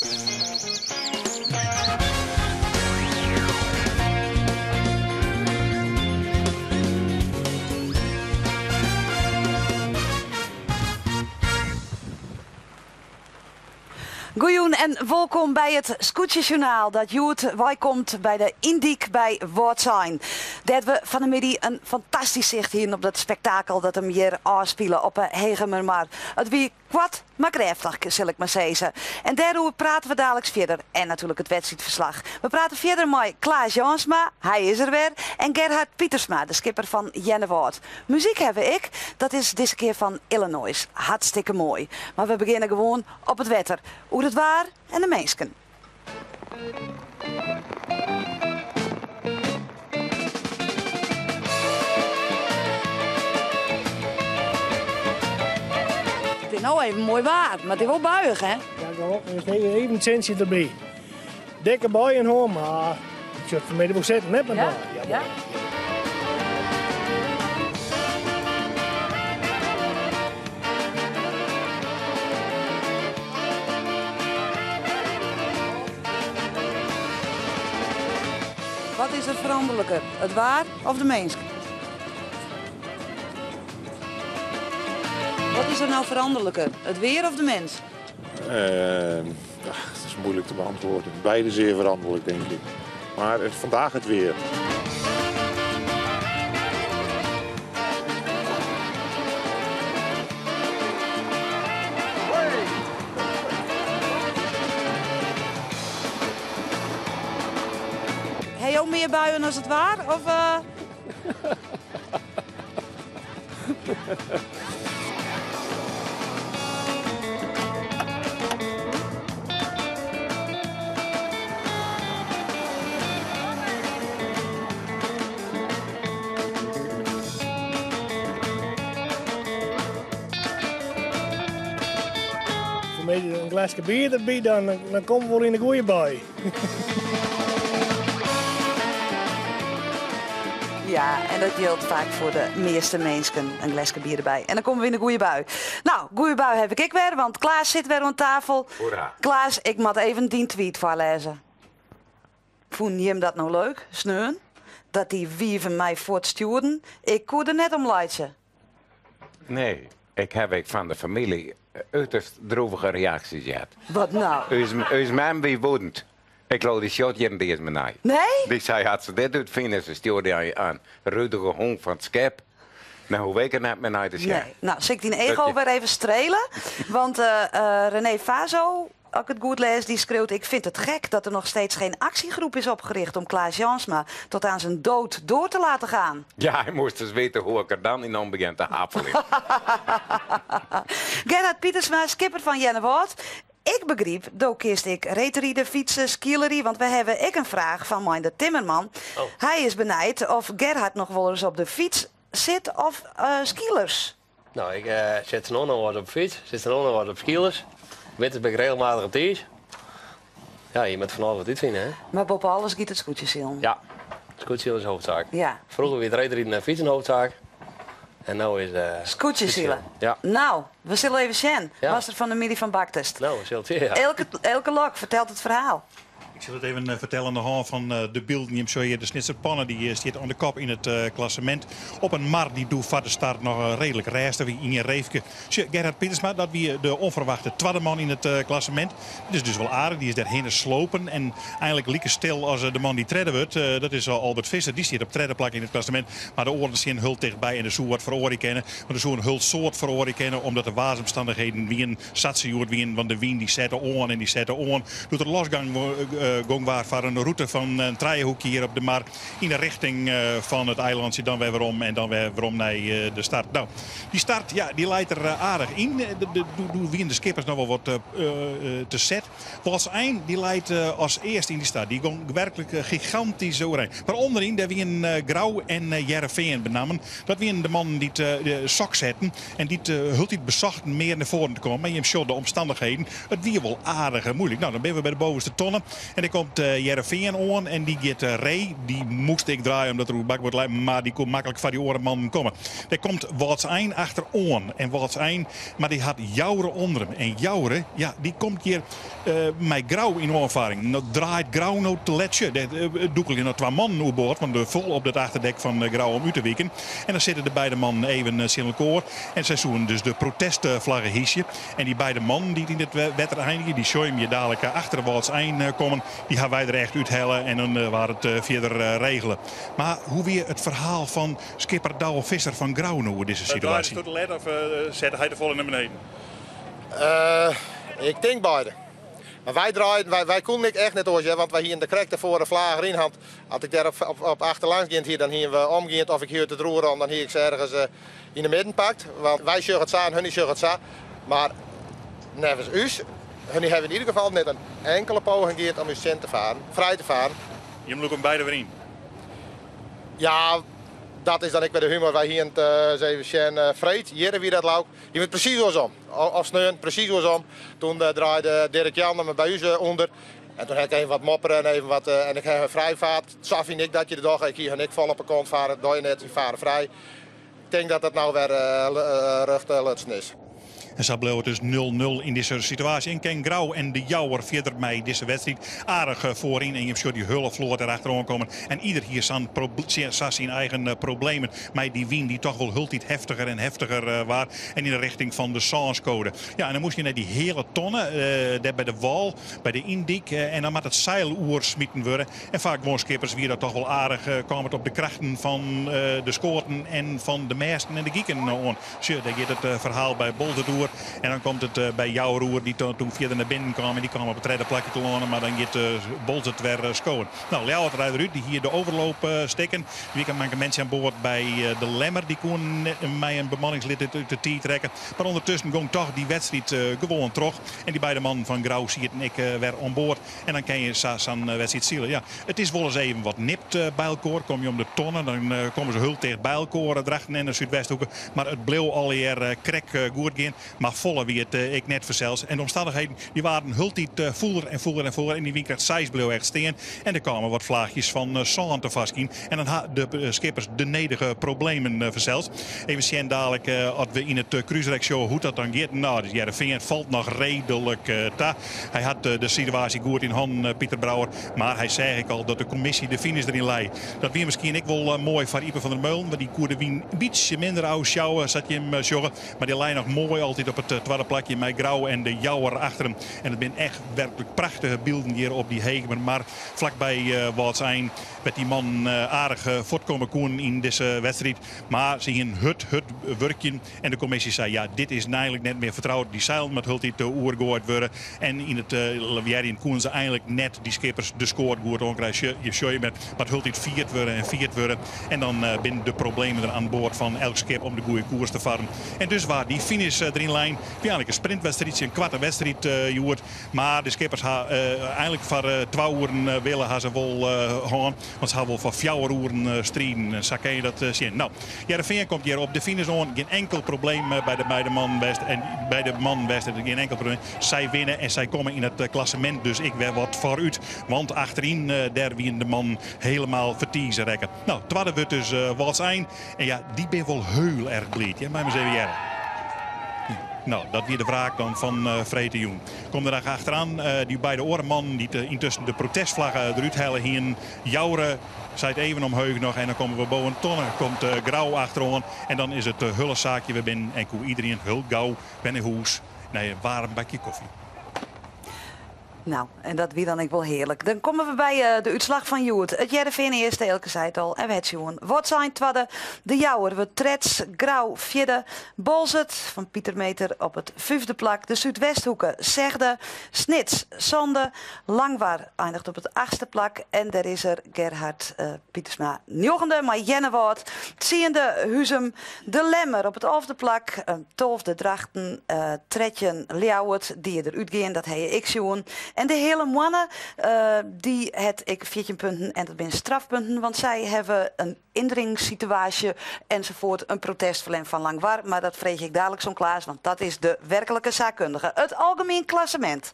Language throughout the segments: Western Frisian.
Goejûn en wolkom by it Skûtsjesjoernaal dat hjoed weikomt by de Yndyk by Wâldsein. Dêr't we fan 'e middei in fantastysk sicht hienen op dat spektakel dat him hjir ôfspile op 'e Hegemermar. It wie Koart, mar krêftich, sil ik mar sizze. En dêroer prate we daliks fierder. En natuerlik it wedstriidferslach. We prate fierder mei Klaas Jansma, hy is der wer, en Gerhard Pietersma, de skipper fan Earnewâld. Muzyk hawwe we ek, dat is dizze kear fan Illinois. Hartstikke moai. Mar we begjinne gewoan op it wetter. Oer it waar en de minsken. It is no even moai waar, mar it is wol buiïch, hè? Ja, is even in sintsje derby. Dikke buien hân, mar ik sjoch fanmiddei wol sitten, net met Ja? Ja. Wat is der feranderliker, it waar of de minsk? Wat is der no feranderliker, it weer of de mens? Dat is moeilijk te beantwoorden. Beide zeer veranderlijk, denk ik. Maar vandaag het weer. Ha jo mear buien as it waar? Of, uh... Fanmiddei in gleske bier derby, dan, dan komme we wol yn de goede bui. Ja, en dat jildt faak foar de measte minsken. In gleske bier derby. En dan komme we yn de goede bui. No, goede bui haw ik ek wer, want Klaas sit wer oan tafel. Hoera. Klaas, ik moat even dyn tweet foarlêze. Fûnen jim dat no leuk, sneon? Dat dy wieven my fuortstjoerden? Ik koe der net om laitsje. Nee, ik haw ek fan de famylje uterst droevige reaksjes heard. Wat no? Us mem wie woedend. Ik leau dy sjocht hjir net iens mear nei. Nee? Dy sei, as se dit útfine, se stjoert dy in rudige hûn fan it skip. Dan hoech ik er net mear nei te sjen. Nee. No, sil ik dyn ego wer even strele? Want René Vazo As ik it goed lês, dy skriuwt, Ik vind het gek dat er nog steeds geen actiegroep is opgericht om Klaas Jansma tot aan zijn dood door te laten gaan. Ja, hy moast ris witte hoe ik er dan yn om begjin te haffeljen. Gerhard Pietersma, skipper fan Earnewâld. Ik begryp, do kinst ek reedride, fytse, skeelerje, want we hawwe ek in fraach fan Meindert Timmerman. Hy is benijd oft Gerhard noch wolris op de fyts sit of skeelers. No, ik sit sa no en dan wat op de fyts, sit sa no en dan wat op skeelers. Winters bin ik regelmatich op it iis. Ja, je moatte fan alles wat útfine, hè. Mar boppe alles giet it skûtsjesilen. Ja, skûtsjesilen is hoofdsaak. Ja. Froeger wie it reedriden en fytsen hoofdsaak. En no is Skûtsjesilen. Ja. No, we sille even sjen Ja. watst der fan 'e middei fan baktest. No, we sille it sjen, ja. Eelke, Eelke Lok fertelt it ferhaal. Ik sil it even fertelle oan de hân fan de bylden. Jim sjogge hjir de Snitser Panne, dy stiet oan de kop yn it klassemint. Op in mar dy't doe foar de start noch reedlik rêstich wie yn reefke. Sjoch, Gerhard Pietersma, dat wie de ûnferwachte twadde man yn it klassemint. Dat is dus wol aardich, dy is dêrhinne slopen en einlik like stil as de man dy't tredde wurdt. Dat is Albert Visser, dy stiet op tredde plak yn it klassemint. Mar de oaren stean hiel tichtby en der soe wat feroarje kinne. Want der soe in hiel soad feroarje kinne omdat de waarsomstannichheden wienen Sa't se hjoed wienen, want de wyn dy sette oan en dy sette oan. Doe't der losgong gong waard foar in rûte fan in trijehoekje hjir op de mar yn de richting fan it eilantsje, dan wer werom en dan wer werom nei de start. No, dy start, ja, dy leit der aardich yn. Doe wienen de skippers noch wol wat te set. Wâldsein dy leit as earste yn dy start. Dy gong werklik gigantysk oerein. Mar ûnderyn, dêr wienen Grou en Hearrenfean benammen. Dat wienen de mannen dy't de sok setten. En dy't hieltyd besochten mear nei foaren te kommen. Mar jim sjogge de omstannichheden, it wie wol aardich muoilik. No, dan binne we by de bovenste tonne. En En der komt Hearrenfean oan en dy giet ree. Dy moast ek draaie omdat er oer bakboard lei, mar dy koe maklik foar dy oare mannen komme. Der komt Wâldsein achteroan en Wâldsein, mar dy hat Joure ûnder him. En Joure, ja, dy komt hjir mei Grou yn oanfaring. No draait Grou no te let. Sjoch, dêr dûkelje noch twa mannen oerboard, want der fol op dat achterdek fan Grou om út te wiken. En dan sitte de beide mannen even tsjin elkoar en sy soenen dus de protestflagge hysje. En dy beide mannen dy't yn it wetter einigje, dy sjogge him hjir dalik achter Wâldsein kommen. Dy ha wy der echt úthelle en dan waard it fierder regele. Mar hoe wie it ferhaal fan skipper Douwe Visser fan Grou no oer dizze situaasje? Draaide it te let of sette hy te folle nei beneden? Ik tink beide. Mar wy draaiden, wy, wy koenen ek echt net oars, hear, want wy hienen der krekt derfoar de flage yn hand. As ik dêr op, op, op achterlangs giend hie, dan hienen we omgiend of ik hie út it roer om, dan hie ik se ergens yn de midden pakt. Want wy sjogge it sa en hunny sjogge it sa. Mar neffens ús, hunny hawwe yn ieder gefal net in enkele poging giet om ús tsjin te faren, frij te faren. Jim lûke 'm beide wer yn? Ja, dat is dan ek wer de humor. Wy hienen it, ris even sjen, freed, hjirre wie dat leau 'k. Hjir wie it presys oarsom. Of sneon, presys oarsom. Toen draaide Dirk Jan him by ús ûnder. En toen ha ik even wat moppere en even wat, en ik ha hun frij faard. Sa fyn ik dat je it dogge. Ik hie hun ek fol op 'e kont faren. Doar je net, sy fare frij. Ik tink dat dat no wer rjocht lutsen is. En sa bleau it dus nul-nul yn dizze situaasje. En kin Grou en De Jouwer fierder mei dizze wedstriid aardich foaryn. En jim sjogge dy hulle float der achteroan kommen. En ieder hie sa'n sa syn eigen problemen mei dy wyn dy't toch wol hieltyd heftiger en heftiger waard. En yn de richting fan de sânskode. Ja, en dan moast je nei dy heale tonne dêr by de wâl, by de yndyk. En dan moat it seil oersmiten wurde. En foar guon skippers wie dat toch wol aardich, kaam it op de krachten fan de skoaten en fan de mêsten en de giken oan. Sjoch, dêr giet it ferhaal by Bolsward oer. En dan komt it by Jouwer oer, dy't toen fierder nei binnen kaam. En dy kaam op it tredde plakje telâne, mar dan giet Bolsward wer skowen. Nou, Ljouwert ried derút, dy hie de overloop stikken. Der wie ek in mankemintsje aan board by de Lemmer. Dy koene mei in bemanningslid út de tiid rekke. Mar ûndertusken gong toch dy wedstriid gewoan troch. En dy beide mannen fan Grou sieten ek wer oan board. En dan kin je sa sa'n wedstriid sile. Ja, it is wolris even wat nipt by elkoar. Komme je om de tonne, dan komme se hiel ticht by elkoar, Drachten en de Súdwesthoeke. Mar it bleau allegear krekt goed gean. Mar folle wie it ek net fansels. En de omstannichheden dy waarden hieltyd fûler en fûler en fûler. En dy wynkracht seis bleau echt stean. En der kamen wat flaachjes fan sân tefoarskyn. En dan ha de skippers de nedige problemen fansels. Even sjen dalik as we yn it krúsrek sjogge hoe't dat dan giet. Nou, dus Hearrenfean falt noch reedlik ta. Hy hat de situaasje goed yn hannen, Pieter Brouwer. Mar hy seach ek al dat de kommisje de finish deryn lei. Dat wie miskien ek wol moai foar Ype van der Meulen, want dy koe de wyn in bytsje minder ôfsjouwe, sa't jim sjogge. Mar dy lei noch moai altyd op it twadde plakje mei Grou en de Jouwer achter him. En it binne echt werklik prachtige bylden hjir op dy Hegemer Mar, flakby Wâldsein, wêr't dy mannen aardich fuortkomme koenen yn dizze wedstriid. Mar se hienen hurd, hurd wurkjen en de kommisje sei, ja, dit is einlik net mear fertroud. Dy seilen moat hieltyd oergoaid wurde. En yn it lavearjen koenen se einlik net dy skippers de skoat goed oankrije. Je sjogge met moat hieltyd fierd wurde en fierd wurde. En dan binne de problemen der aan board fan elk skip om de goede koers te farren. En dus waard dy finish deryn lein. Wie einlik in sprintwedstriidsje, in koarte wedstriid hjoed. Mar de skippers ha einlik foar twa oeren wille ha se wol hân. Want se ha wol foar fjouwer oeren striden. En sa kin je dat sjen. Nou, Hearrenfean komt hjir op de finish oan. Gjin enkel probleem by de beide mannen west. En by de mannen west is gjin enkel probleem. Sy winne en sy komme yn it klassemint dus ek wer wat foarút. Want achteryn dêr wienen de mannen helemaal fertize rekke. Nou, twadde wurdt dus Wâldsein. En ja, dy bin wol hiel erch bliid. Ja, mei eens even hearre. Nou, dat wie de wraak dan fan freedtejûn. Kom der noch achteroan, dy beide oare mannen dy't yntusken de protestflagge derút helle hienen. Joure seit even omheech noch en dan komme we boven tonne. Komt Grou achteroan en dan is it hulle saakje wer binnen en koe iederien hiel gau wer nei hûs nei in waarm bakje kofje. Nou, en dat wie dan ek wol hearlik. Dan komme we by de útslach fan hjoed. It Hearrenfean earste, Eelke sei it al, en we het sjoen. Wâldsein twadde, De Jouwer wurdt treds, Grou fjirde, Boalsert fan Pieter Meeter op it fyfde plak, de Súdwesthoeke sechde, Snits sânde, Langwar einiget op it achtste plak en dêr is er Gerhard Pietersma njoggende mei Earnewâld, tsiende Huzum, De Lemmer op it alfde plak, tolfde Drachten, 13 Ljouwert, dy der útgean, dat ha je ek sjoen. En de Heale Moanne, dy hat ek 14 punten en dat binne strafpunten, want sy hawwe in yndringsituaasje ensafoart, in protest ferlern fan Langwar, mar dat freegje ik daliks oan Klaas, want dat is de werklike saakkundige. It algemien klassemint.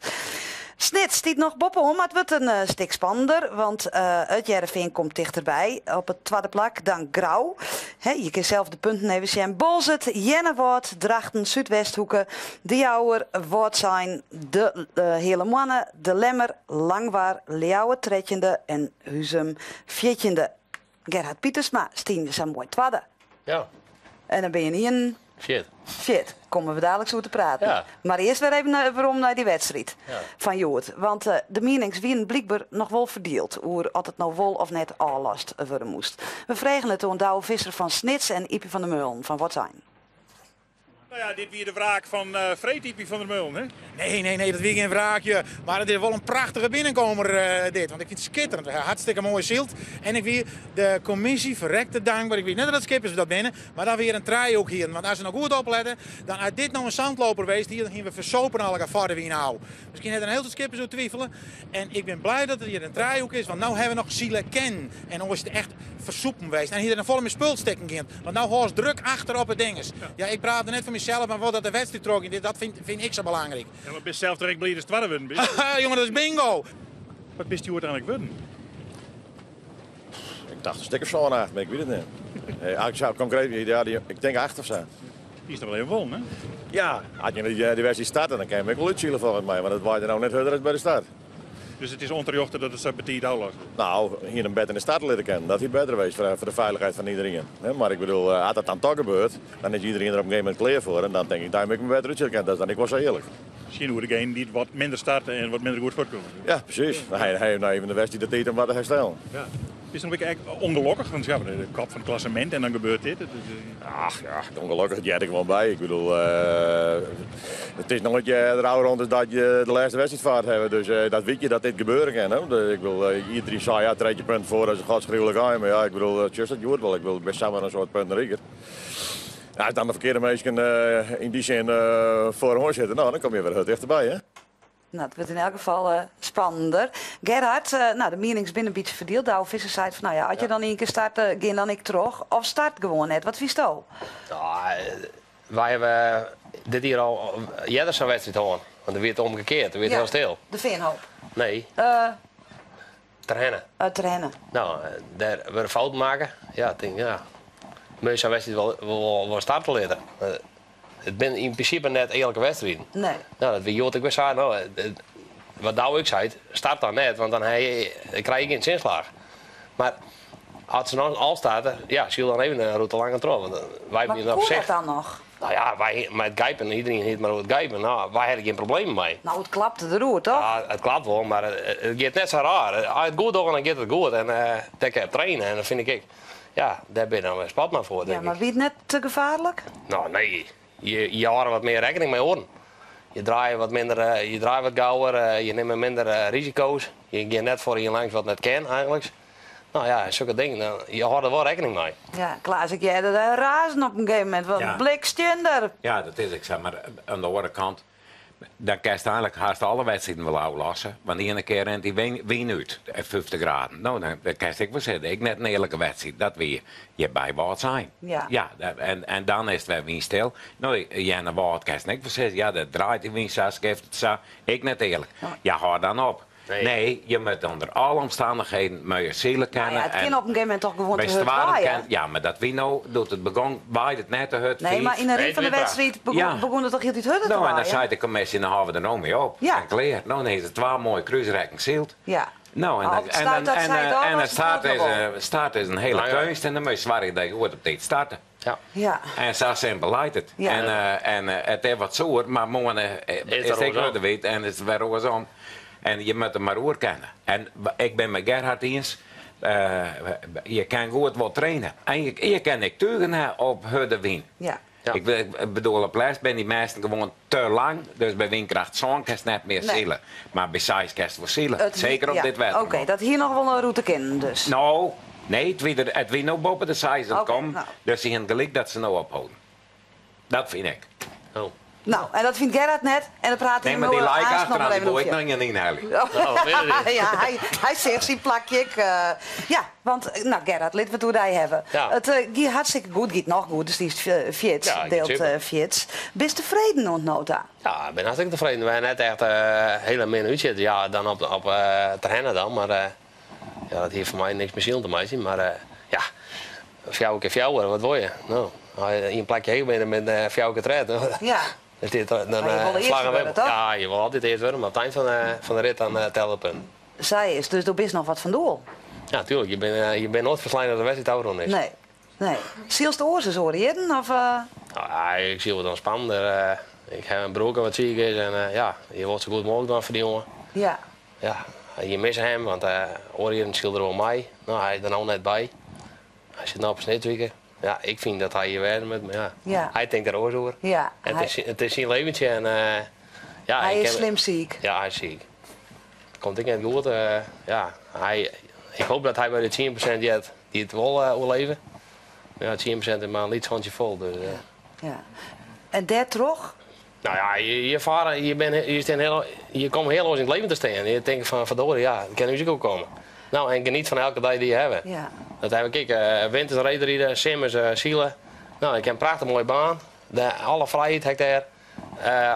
Snits stiet noch boppe-oan, mar it wurdt in stik spannender, want it Hearrenfean komt tichterby op it twadde plak dan Grou. Je kinne sels de punten even sjen. Boalsert, Earnewâld, Drachten, Súdwesthoeke, De Jouwer, Wâldsein, De Heale Moanne, De Lemmer, Langwar, Ljouwert trettjinde en Huzum fjirtjinde. Gerhard Pietersma stie sa moai twadde. Ja. En dan binne je ien. Shit. Shit, komme we daliks oer te praten. Ja. Mar earst wer even werom nei dy wedstriid ja. fan hjoed. Want eh, de mienings wienen blykber noch wol ferdield oer oft it no wol of net ôflast wurde moast. We fregen it oan Douwe Visser fan Snits en Ypie van der Meulen fan Wâldsein. Nou ja, dit wie de wraak fan uh, freed Ypie van der Meulen, hè? Nee, nee, nee, dat wie gjin wraakje. Mar it is wol in prachtige binnenkomer uh, dit. Want ik fyn it skitterend. Hartstikke moai syld. En ik wie de kommisje ferrekte dankber. Ik wit net oft dat skippers dat binne, mar dat we hjir in trijehoek hienen. Want as se no goed oplette, dan as dit no in zandloper west hie, dan hiene we fersopen allegear foar de wyn ôf. Miskien hat der in hiel soad skippers oer twivele. En ik bin blij dat der hjir in trijehoek is, want no hawwe we noch sile kinnen. En oars is it echt fersopen west. En hie der noch folle mear spul stikken gien. Want no hâldst druk achter op 'e dinges. Ja, ik praat der net foar mysels, mar wol dat de wedstriid trochgiet, dat fyn ik sa belangryk. Ja, mar bist sels der ek bliid ast twadde wurden bist? Jonge, dat is bingo! Wat bist hjoed eigenlik wurden? Ik tocht in stik of sân, acht, mar ik wit it net. Ik sa konkreet, ja, ik tink acht of sa. Dy is noch wol even wol, hè? Ja, as je dy wedstriid starte, dan kin je him ek wol útsile folgens my, want it waait der no net hurder as by de start. Dus it is ûnterjochte dat it sa betiid ôflast wurdt? No, hie him better yn de start litte kinnen. Dat hie better west foar de feilichheid fan iderien. Mar ik bedoel, as dat dan toch gebeurt, dan is iderien der op in gegeven momint klear foar. En dan tink ik dat je him ek better útsile kin. Dat is dan ek wol sa earlik. Tsjinoer degenen dy't wat minder starte en wat minder goed fuortkomme. Ja, presys. Hy hat no even de wedstriid de tiid om wat te herstellen. Ja. Is dan ek ûngelokkich? Want ja, de kop fan it klassemint en dan gebeurt dit. Ach ja, ûngelokkich, it heart der gewoan by. Ik bedoel, it is noait earder ôfrûn as dat je de lêste wedstriid faard hawwe. Dus dat wit je dat dit gebeure kin. Hè? Ik bedoel, iedereen sei ja, 13 punten foar, dat is in godsgruwelijk ein. Mar ja, ik bedoel, just dat hjoed wol. Ik bedoel, ik bin samar in soad punten riker. Ja, as dan de ferkearde minsken yn dy sin foaroan sitte, no, dan komme je wer hurd tichterby. Hè? No, it wurdt yn elk gefal spannender. Gerhard, no, de mienings binne in bytsje ferdield. Douwe Visser seit fan, no ja, as je dan ien kear starte, gean dan ek troch. Of start gewoan net. Wat fynsto? No, wy hawwe dit jier al earder sa'n wedstriid hân. Want dan wie it omgekeard, dan wie it hiel stil. De Feanhoop. Nee. Terherne. Terherne. No, dêr wurde fouten makke. Ja, ik tink, ja, moat je sa'n wedstriid wol, wol, wol starte litte. It binne yn prinsipe net earlike wedstriden. Nee. No, dat wie hjoed ek wer sa. No, wat Douwe ek seit, start dan net, want dan krije je gjin tsjinslach. Mar as se dan al starte, ja, syl dan even in rûte langer troch. Want wy Mar wiene op koe sich. dat dan noch? No ja, wy mei it gijpen, iderien hie it mar oer it gijpen. No, wy hawwe der gjin problemen mei. No, it klapte deroer, toch? Ja, it klapt wol, mar it giet net sa raar. As je it goed dogge, dan giet it goed. En dêr kin je op traine. En dat fyn ik ek, ja, dêr binne dan wer Spotman foar, Ja, tink mar ik. wie it net te gefaarlik? No, nee. Je hâlde wat mear rekkening mei oaren. Je draaie wat minder, je draaie wat gauwer, je nimme minder risiko's. Je gean net foar ien langs wat net kin, eigenlik. No ja, sokke dingen, dan, je hâlde der wol rekkening mei. Ja, Klaas, ik hearde de razen op in gegeven momint, want Ja. blikstjinder. Ja, dat is ek sa, mar oan de oare kant, dan kinst eigenlik hast alle wedstriden wol ôflasse, want de iene kear rint dy wyn út, 50 graden. No, dan kinst ek wol sizze, ek net in earlike wedstriid. Dat wie hjir by Wâldsein. Ja. Ja, en dan is it wer wynstil. No, Earnewâld kinst ek wol sizze, ja, dêr draait dy wyn sa, skift it sa, ek net earlik. Ja, hâld dan op. Nee, je moat ûnder alle omstannichheden mei je sile kinne. Nou ja, it kin op in gegeven momint toch gewoan te By hurd stwaren waaie? kin, ja, mar dat wie no, doe't it begûn, waaide it net te hurd. Nee, mar yn 'e rin fan de wedstriid begûn it toch hieltyd hurder te No, en dan waaien? sei de kommisje, dan hâlde we der no mei op. Ja. En klear. No, dan is it twa moaie krúsrekken syld. Ja. No, en Op dan, it en stuit dan, dat en, sy it en ôflost, it start it is, wol. start is in hiele Nou ja. keunst en dan moat je soargje dat je goed op tiid starte. Ja. Ja. En sa simpel leit it. Ja. En, en it is wat soer, mar moarn Is is er it ek oarsom. hurde wiet en is it wer oarsom. En je moatte mar oer kinne. En ik bin mei Gerhard iens, je kin goed wol traine. En je kin ek tugen ha op hurde wyn. Ja. Ja. Ik bedoel, op lêst binne dy mêsten gewoan te lang. Dus by wynkracht sân kinst net mear Nee. sile. Mar by seis kinst wol sile. It wie- Seker op ja. dit wetter. Oké, dat hie noch wol in rûte kinnen dus. No, nee, it wie der, it wie no boppe de seis oan it Oké, kommen. no. Dus se hiene gelyk dat se no opholden. Dat fyn ik. Oh. Nou, en dat fynt Gerard net. En dan praat Nee, hy mar dy no lei ik aanst noch achteraan, mar dy even wol ik oer. noch ien ynhelje. Ja, hy, hy seach syn plakje ek. Ja, want, nou Gerard, lit we it oer dy hawwe. Ja. It gie hartstikke goed, giet noch goed, dus dyst fjirds, Ja, giet deelt super. fjirds. Bist tefreden oant no ta? Ja, ik bin hartstikke tefreden. Wy ha net echt hiele minne útsjitten. Ja, dan op, op Terherne dan, mar ja, dat hie foar my niks mei silen te meitsjen. Mar ja, fjouwer kear fjouwer, wat wol je? No, as je ien plakje heger binne met fjouwer kear tred. Ja. Dan stiet er, dan, Mar je wolle earste slagge we wurde, toch? Ja, je wolle altyd earst wurde, mar op it ein fan de, fan de rit dan telle de punten. Sa is, dus do bist noch wat fan doel. Ja, tuerlik. Je binne, je binne noait ferslein as de wedstriid ôfrûn is. Nee, nee. Sylst oars as oare jierren? Of? Nou, ja, ik syl wat ûntspannender. Ik ha in broerke wat siik is en ja, je wolst sa goed mooglik dwaan foar dy jonge. Ja. Ja, je misse him, want oare jierren sylde er wol mei. No, hy is der no net by. Hy sit no op 'e Snitswike. Ja, ik fyn dat hy hjir wêze moat, mar ja, Ja. hy tinkt der oars oer. Ja, Het hy is, it is syn leventsje en ja, Hy ik is kin- slim siik. Ja, hy is siik. Komt ek net goed. Ja, hy, ik hoop dat hy by de 10% heart dy't it wol oerleve. Ja, 10% is mar in lyts hantsje fol. Dus. Ja. En dêrtroch? Nou ja, je, je varen, je, ben, je, staan heel, je komt heel oars yn it leven te stean. Je tinkt fan verdorie, ja, dat kin ús ek oerkomme. Nou, en geniet fan elke dei dy't je hawwe. Ja. Dat ha ik ek. Winters reedride, simmers sile. Nou, ik ha in prachtich moaie baan. De, alle frijheid ha ik dêr.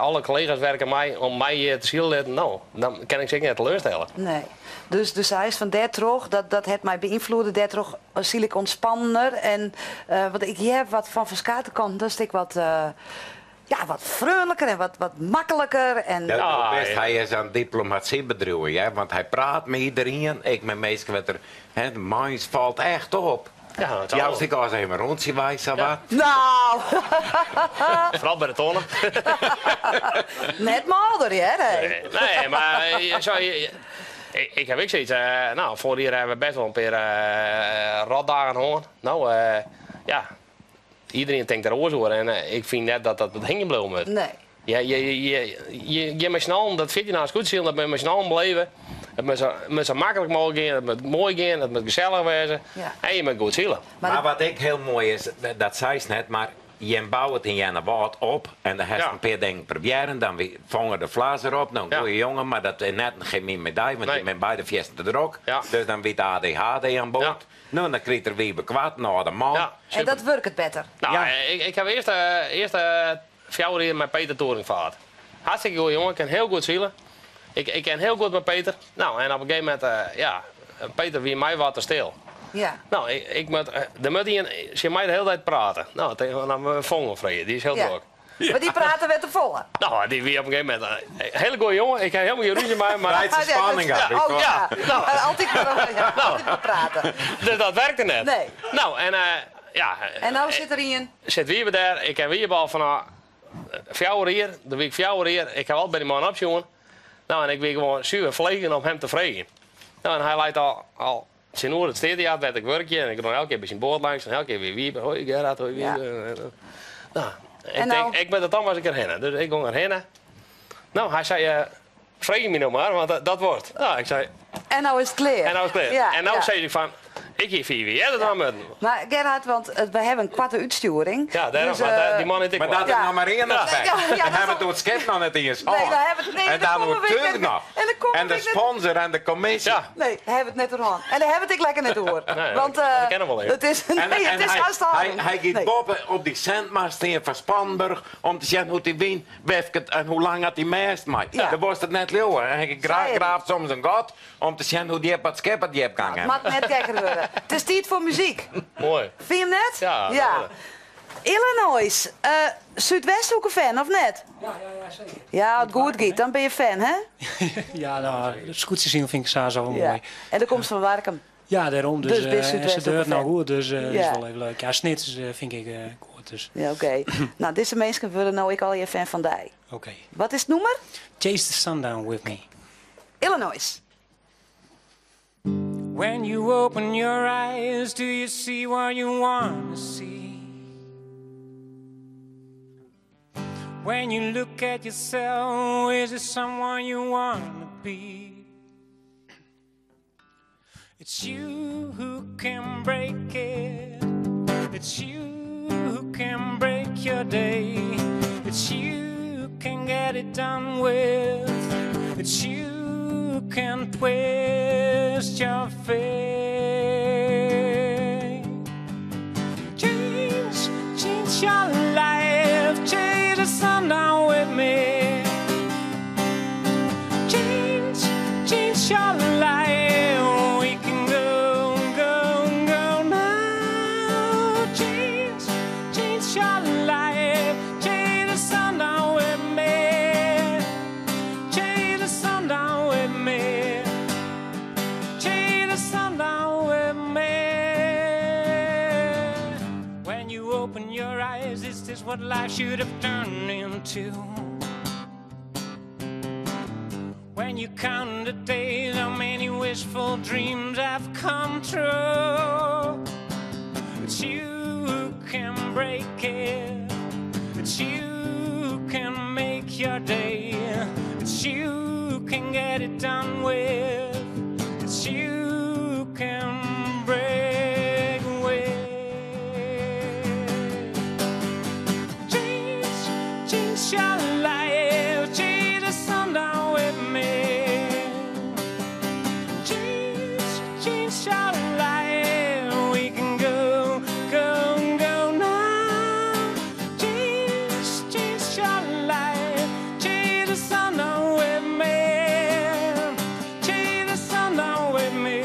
Alle kollega's werke mei om my hjir te silen litten. No, dan kin ik se ek net teleurstelle. Nee. Dus, dus hy is fan dêrtroch, dat, dat hat my beynfloede, dêrtroch syl ik ûntspannender. En, want ik hear wat fan ferskate kanten, dat is ek wat, ja, wat freonliker en wat, wat makliker. En Ja, Ja, best, ja. hy is oan diplomatie bedriuwen, ja, want hy praat mei iderien, ek mei minsken wat er, hè, mins falt echt op. Ja, dat Ja, as ik al even rondje wijs, zo Ja. wat. Nou, Foaral by de tonnen. net mâlder, hear. Hè. Nee, nee, mar je, zo, je, ik, ik ha ek sayts, nou, foarich jier hawwe we best wol in pear rotdagen hân. No, ja, iderien tinkt der oars oer en ik fyn net dat dat hingjen bliuwe moat. Nee. Ja, je, je, je, je mei syn allen, dat 14 dagen skûtsjesilen, dat moat mei syn allen beleve. It moat sa, moat sa maklik mooglik gean, it moat moai gean, it moat gesellich wêze. Ja. En je moat goed sile. Mar Mar wat ek hiel moai is, dat seist net, mar jim bouwe it yn Earnewâld op en dan hast Ja. in pear dingen probearre, dan wi fonge de flas derop, nou, Ja. goeie jonge, mar dat is net in chemie mei dy, want Nee. je binne beide fierstente drok. Ja. Dus dan wie it ADHD oan board. Ja. Nou, dan kriget er Wiebe Kwart, in âlde man. Ja, En super. dat wurket better. Nou, Ja. ik ha earst, earst 4 jier mei Peter Toering faard. Hartstikke goeie jonge, kin hiel goed sile. Ik, ik kin hiel goed mei Peter. Nou, en op in gegeven momint, ja, Peter wie my wat te stil. Ja. Nou, ik, ik moat, der moat ien tsjin my de hiele tiid prate. Nou, tegen, dan Fonge freegje, dy is hiel Ja. drok. Mar dy prate wer te folle. Nou, dy wie op in gegeven momint in hiele goeie jonge. Ik ha hielendal gjin rúzje mei him, mar Rijdt zijn spanning Ja, af. dat- Oh ja, Nou. Altyd mar, ja, altyd mar prate. Dus dat werkte net. Nee. Nou, en ja. En no sit der ien. Sit Wiebe dêr. Ik ken Wiebe al fan 4 jier. De wie ik 4 jier. Ik ha altyd by dy man opsjoen. Nou, en ik wie gewoan suver ferlegen om him te freegjen. Nou, en hy leit al, al tsjinoer it steatejacht wêr't ik wurkje. En ik rûn elke kear by syn boat langs. En elke kear wie Wiebe. Hoi Gerard, hoi Wiebe. Ja. Nou, ik En tink, nou? ik moat der toch mar ris in kear hinne. Dus ik gong derhinne. Nou, hy sei, freegje my no mar, want dat wurdt. Nou, ik sei, En no is it klear. en no is it klear. Ja, en no ja. sei ik fan, ik hie 4 jier earder dwaan moatten. Mar Gerard, want we hawwe in koarte útstjoering. Ja, dêrom, Dus, mar dy man is ek Mar wol. dat is Ja. noch mar ien aspekt. Ja, ja, Dan dat hawwe is we it oer it skip noch net iens Nee, hân. daar hawwe we it- nee, En daar dan komme oer we tuig net- noch. en daar komme En de we net- sponsor en de commissie. Ja. Nee, daar hawwe we it net oer hân. En dêr hawwe we it ek lekker net oer. Nee, Want, dat kin noch wol even. Het is, nee, En, het en is hy, haast al. hy, hy giet Nee. boppe op dy sendmast stean fan Spannenburg om te sjen hoe't dy wyn wefket en hoe lang dat dy mêst mei. Ja. Dan wolst it net leauwe. En hy Sei graaft soms in gat om te sjen hoe djip dat skip it djip gang Het moat net gekker wurde. It is tiid foar muzyk. Moai. Fyn je him net? Ja, Ja. dat Illinois. Súdwesthoeke fan, of net? Ja, ja, ja, seker. Ja, as it goed giet, dan binne je fan, hè? Ja, nou, it skûtsjesilen fyn ik sa wol Ja. moai. En do komst fan Warkum. Ja, dêrom. Dus, Dus bist en se Súdwesthoeke docht no fan. goed, dus dat Ja. is wol even leuk. Ja, Snits fyn ik goed, dus. Ja, oké. Nou, dizze minsken wurde no ek allegear fan fan dy. Oké. Wat is it nûmer? Chase the Sundown with me. Illinois. When you open your eyes, do you see what you want to see? When you look at yourself, is it someone you want to be? It's you who can break it. It's you who can break your day. It's you who can get it done with. It's you who can twist your fate. Change, change your life, chase the sun down with me. Change, change your life. We can go, go, go now. Change, change your life. Chase the sun down with me. Chase the sun down with me. Chase the sun down with me. When you open your eyes, is this what life should have turned into? When you count the days, how many wishful dreams have come true? It's you who can break it. It's you who can make your day. It's you who can get it done with. It's you who can break away. Change, change your life. Chase the sun down with me. Change, change your life. We can go, go, go now. Change, change your life. Chase the sun down with me. Chase the sun down with me.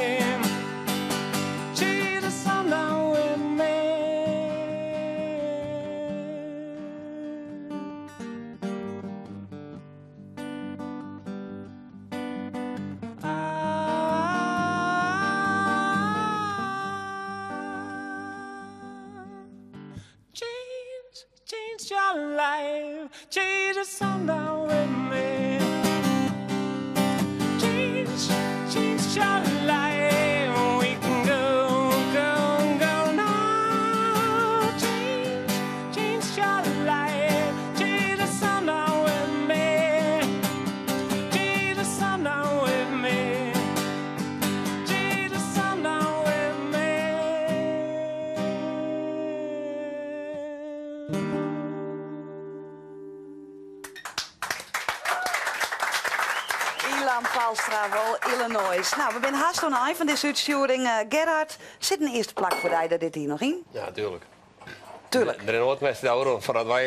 Chase the sun down with me. Change, change your life. Chase the sun down with me. Change, change your life. We can go, go, go now. Change, change your life. Chase the sun down with me. Chase the sun down with me. Chase the sun down with me. Ilan Palstra wol Illinois. Nou, we binne hast oan 'e ein fan dizze útstjoering. Gerhard, sit in earste plak foar dy der dit jier noch yn? Ja, tuerlik. Tuerlik. Der is noait in wedstriid ôfrûn foardat wy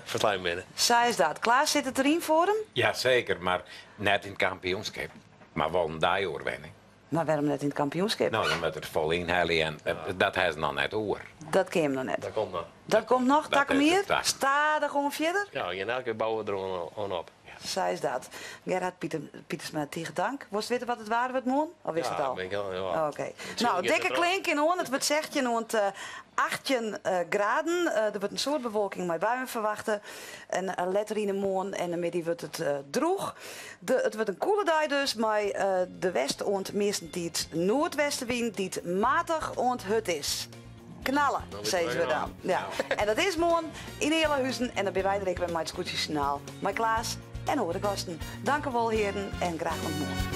ferslein binne. Sa is dat. Klaas, sit it deryn foar him? Ja, seker, mar net yn it kampioenskip. Mar wol in deioerwinning. Mar wêrom net yn it kampioenskip? No, dan moat er it fol ynhelje en dat ha se noch net oer. Dat kin him noch net. Dat komt noch. Dat komt noch, Dat takom is jier? it, ja. Stadichoan fierder? Ja, we gean elke kear bouwe der oan op. Sa is dat. Gerhard Pietersma, tige tank. Wolst witte wat it waar wurdt moarn? Of witst Ja, it al? ben ik al, ja. Oké. Het Nou, gaat dikke er klink in oan. It wurdt 16 oant 18 graden. Der wurdt in soad bewolking mei buien ferwachte. En letter yn 'e moarn en de middei wurdt it drûch. It wurdt in koele dei dus mei de west oant meastentiids noardwestewyn dy't matich oant hurd is. Knalle, Dan wit sizze we we dan. Ja. En dat is moarn yn Ealahuzen en dan binne wy der ek wer mei it Skûtsjesjoernaal mei Klaas en oare gasten. Dankewol hearen en graach oant moarn.